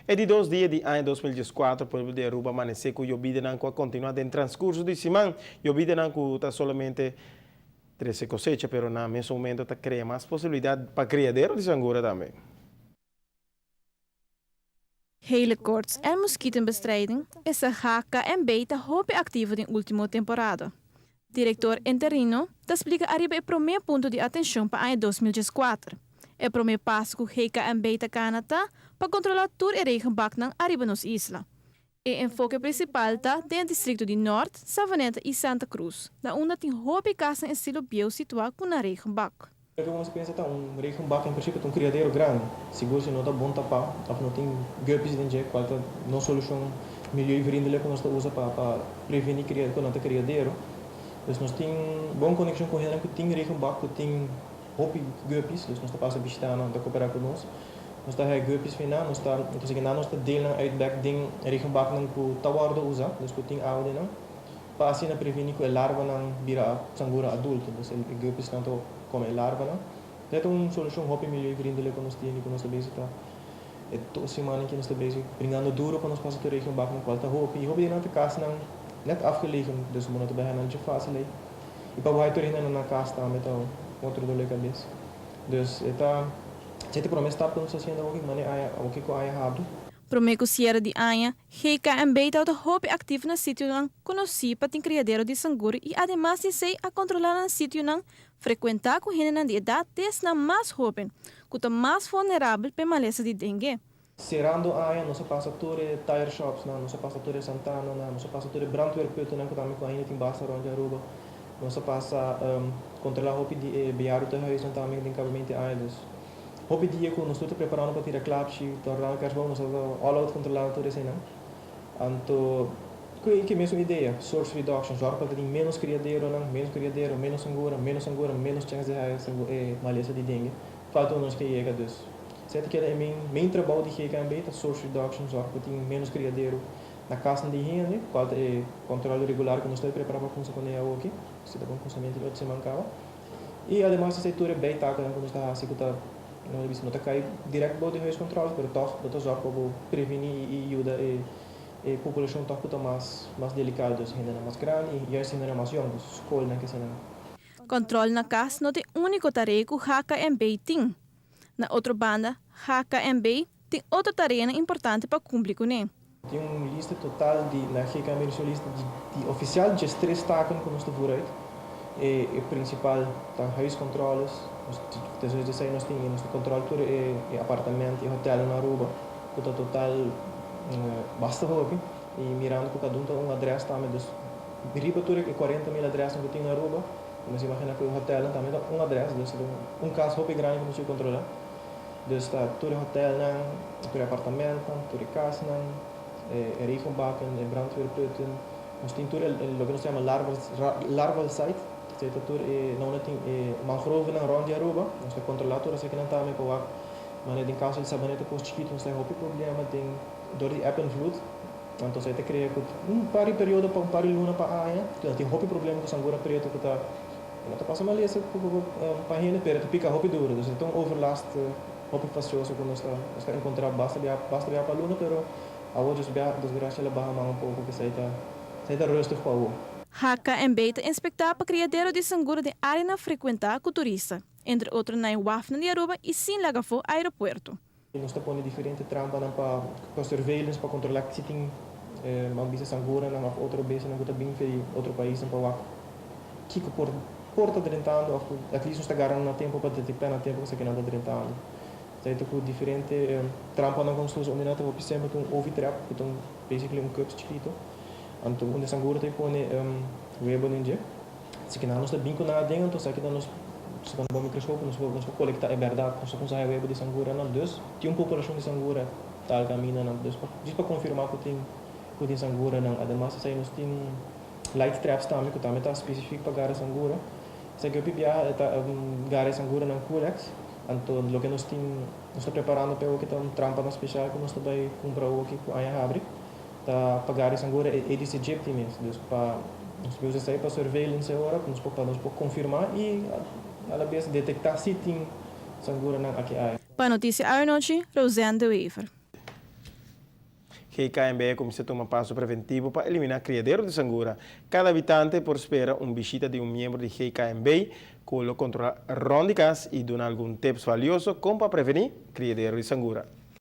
E di dos dia di aña 2014, pueblo di Aruba a amanece cu yobidanan cu a continua den transcurso di siman. Yobidanan cu ta solamente trece cosecha, pero na mesun momento ta crea mas posibilidad pa criadero di sangura tambe. Gele koorts en muskietenbestrijding esta HKMB ta hopi aktivo den último temporada. Direktor interino ta splika ariba e promé punto di atenshon pa aña 2014. E promé paso ku HKMB ta kana ta pa kontrolá tur e regenbaknan ariba nos isla. E enfoke prinsipal ta den e distrikto di Nort, Savaneta i Santa Cruz, na unda tin hopi kasnan estilo bieu situá ku nan regenbak. Loke nos pensa ta un regenbak en prinsipio ta un kriadero grandi. Sigur si no ta bon tapá òf no tin guppies den dje, kual ta nos solushon milieuvriendelijk ku nos ta usa pa pa prevení ku nan ta kriadero. Dus nos tin bon konekshon ku hendenan ku tin regenbak, ku tin hopi guppies, dus nos ta pasa bishitá nan, ta koperá ku nos. Nos ta haya guppies fi nan, nos ta konsegui nan, nos ta deel nan uit bek den regenbaknan ku ta wòrdu usá, dus ku tin awa den nan, pa asina prevení ku e larvanan bira sangura adulto, dus e guppiesnan ta kome e larvanan. Esei ta un solushon hopi milieuvriendelijk ku nos tin i ku nos ta bezig ta e dos simannan ki nos ta bezig bringando duro pa nos pasa tur regenbaknan kual ta hopi i hopi di nan ta kasnan nèt afgelegen, dus bo no ta bai haya nan dje fásil ei. I pa bo haya tur hendenan na kas tambe ta un otro dolor di kabes. Dus e ta. Esei ta promé stap ku nos ta hasiendo awoki, manera aña awoki ku aña habri. Promé ku siere di aña, GKMB tabata hopi aktivo na sitionan konosí pa tin kriadero di sangur i ademas di esei a kontrolá nan sitionan frekuentá ku hendenan di edat te esnan mas hóben, ku ta mas vulnerabel p'e malesa di dengue. Serando aña nos a pasa tur e tire shopsnan, nos a pasa tur e santananan, nos a pasa tur e brandweerputtennan ku tambe ku ainda tin basta rond di Aruba. Nos a pasa kontrolá hopi di e bejaardentehuisnan tambe den kabamento di aña. Dus hopi dia ku nos tur ta preparando pa tira klapshi, tornando kerstboom, nos a all out kontrolando tur eseinan. Anto ku e mesun idea, source reduction, zòrg pa ta tin ménos kriaderonan, ménos kriadero, ménos sangura, ménos sangura, ménos chèns di haya e malesa di dengue. Falta un nos ke yega dus. Esei ta keda e main main trabou di GKNB ta source reduction, zorg pa tin menos kriadero na kasnan di hende, kual ta e kontrol regular ku nos ta prepará pa kumsa kuné awoki, si ta bon kumsamentu di otro siman kaba. I ademas esei tur e bijtakennan ku nos ta hasi ku ta no ta bisa no ta kai dirèkt bou di huiscontrole pero tòg bo ta zorg pa bo prevení i yuda e e populashon tòg ku ta mas mas delikado, dus hendenan mas grandi i juist hendenan mas yòn, dus skolnan kesenan. Kòntròl na kas no ta e úniko tarea ku HKMB tin. Na otro banda, HKMB tin otro tareanan importante pa kumpli kuné. Tin un lista total di na HKMB nos tin un lista di ofisial djestres taken ku nos ta voer uit. E e prinsipal ta huiscontroles, nos despues di esei nos tin nos ta kontrol tur e e apartamento i hotelnan na Aruba ku ta total basta hopi i mirando ku kada un ta un adres tambe dus Riba tur e 40,000 adresnan ku tin na Aruba, bo mester imagina ku e hotelnan tambe ta un adres, dus ta un kas hopi grandi ku nos tin kontrolá. Dus ta tur e hotelnan, tur e apartamentnan, tur e kasnan, e regenbakken, e brandweerputten, nos tin tur e loke nos ta yama larval site, esei ta tur e na unda tin e mangrovenan rònt di Aruba, nos ta kontrolá tur esakinan tambe pa wak manera den kaso di Sabaneta Pos Chikitu nos ta hopi problema den dor di eb en vloed. Anto esei ta krea ku un par di periodo pa un par di luna pa aña nan tin hopi problema ku sangura pretu ku ta no ta pasa malesa pa hende pero ta pika hopi duro. Dus e ta un overlast hopi fastioso ku nos ta nos ta enkontra basta bia basta bia pa luna pero awor dus bia desgracia lo baha man un poko ku esei ta esei ta rustig pa awor. HKMB ta inspektá pa kriadero di sangura den áreanan frekuentá ku turista, entre otro na e wafnan di Aruba i sin laga afó aeropuerto. Nos ta pone diferente trampanan pa pa surveillance pa controla si tin ban bisa sanguranan of otro bestianan cu ta bin di otro paisnan pa wak kico por por ta drentando of cu at least nos ta gara nan na tempo pa detecta na tempo cu esakinan ta drentando. Esaki ta cu diferente trampanan cu nos ta usa unda nan ta hopi semper ta un ovitrap cu ta un basically un cups chikito anto unda sangura ta pone webo den dje. Así que nan nos ta bin ku nan aden, anto esaki ta nos segun bo microscopio nos por nos por colecta e berdad, nos ta kumsa haña webo di sanguranan, dus tin un populacion di sangura tal camindanan, dus pa djis pa confirma cu tin cu tin sanguranan, ademas esei nos tin light traps tambe cu tambe ta specific pa gara sangura, esaki hopi biaha e ta gara e sanguranan culex, anto loke nos tin nos ta preparando pa e oki ta un trampanan special cu nos ta bay cumpra oki cu aña habri. Ta pa gara e sangura e Aedes aegypti mes, dus pa nos por usa esei pa surveillance e ora, nos por pa nos por confirma y a la bes detecta si tin sanguranan aki aya. Pa Noticia Awe Nochi, Roseanne de Wever. GKMB a cuminsa tuma paso preventivo pa elimina criadero di sangura. Cada habitante por spera un bishita di un miembro di GKMB cu lo controla rond di cas y duna algun tips valioso con pa preveni criadero di sangura.